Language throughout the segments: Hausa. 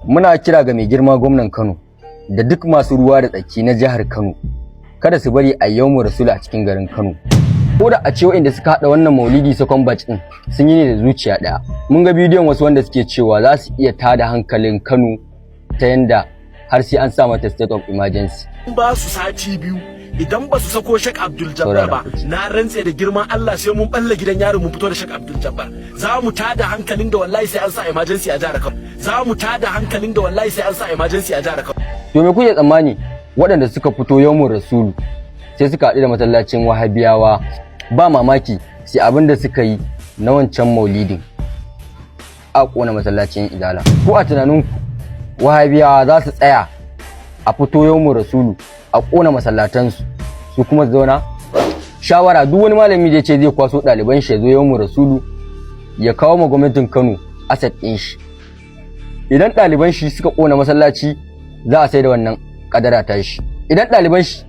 Muna kira ga mai girma gwamnan Kano da duk masu ruwa da tsaki na jihar Kano, kada su bari a yawmu rasulu a cikin garin Kano. Ko da a ce waɗanda suka haɗa wannan maulidi second batch ɗin sun yi ne da zuciya ɗaya, mun ga bidiyon wasu wanda suke cewa za su iya tada hankalin Kano ta yanda har sai an sa mata state of emergency. Ba su sati 2, idan ba su sako Sheikh Abdul Jabbar ba, na rantse da girman Allah sai mun balle gidan yaro mun fito da Sheikh Abdul Jabbar. Za mu tada hankalin da wallahi sai an sa emergency a jihar Kano. Za mu tada hankalin da wallahi sai an sa emergency a jihar Kano. To, me kuke tsammani? Waɗanda suka fito yawmun rasulu sai suka haɗu da masallacin Wahabiyawa, ba mamaki sai abin da suka yi na wancan maulidin, a ƙona masallacin Izala. Ko a tunaninku Wahabiyawa za su tsaya a fito yawmun rasulu a ƙona masallatansu su kuma su zauna? Shawara: duk wani malami da ya ce zai kwaso ɗaliban shi ya zo yawmun rasulu, ya kawo ma gwamnatin Kano asset ɗin shi. Idan ɗaliban shi suka ƙona masallaci, za a sai da wannan kadara ta shi. Idan ɗaliban shi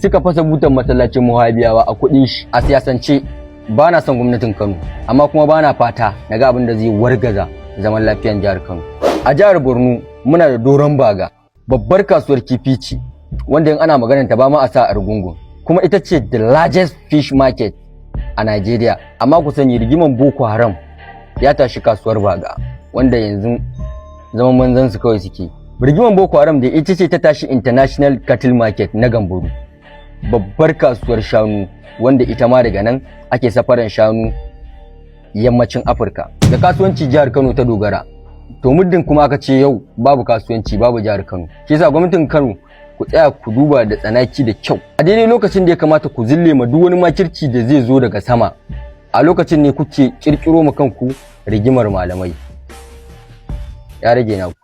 suka fasa butan masallacin Wahabiyawa, a kuɗin shi. A siyasance ba na son gwamnatin Kano, amma kuma ba na fata na ga abin da zai wargaza zaman lafiyan jihar Kano. A jihar Borno muna da Doron Baga, babbar kasuwar kifi ce wanda in ana maganar ta ba ma a sa Argungun, kuma ita ce the largest fish market a Nigeria. Amma ku sani, rigiman Boko Haram ya tashi kasuwar Baga, wanda yanzu zaman manzan su kawai suke. Rigiman Boko Haram da ita ce ta tashi International Cattle Market na Gamboru, babbar kasuwar shanu, wanda ita ma daga nan ake safaran shanu yammacin Afirka. Da kasuwanci jihar Kano ta dogara. To, muddin kuma aka ce yau babu kasuwanci, babu jihar Kano. Shi yasa gwamnatin Kano, ku tsaya ku duba da tsanaki da kyau. A daidai lokacin da ya kamata ku zille ma duk wani makirci da zai zo daga sama, a lokacin ne kuke kirkiro ma kanku rigimar malamai. Ya rage naku.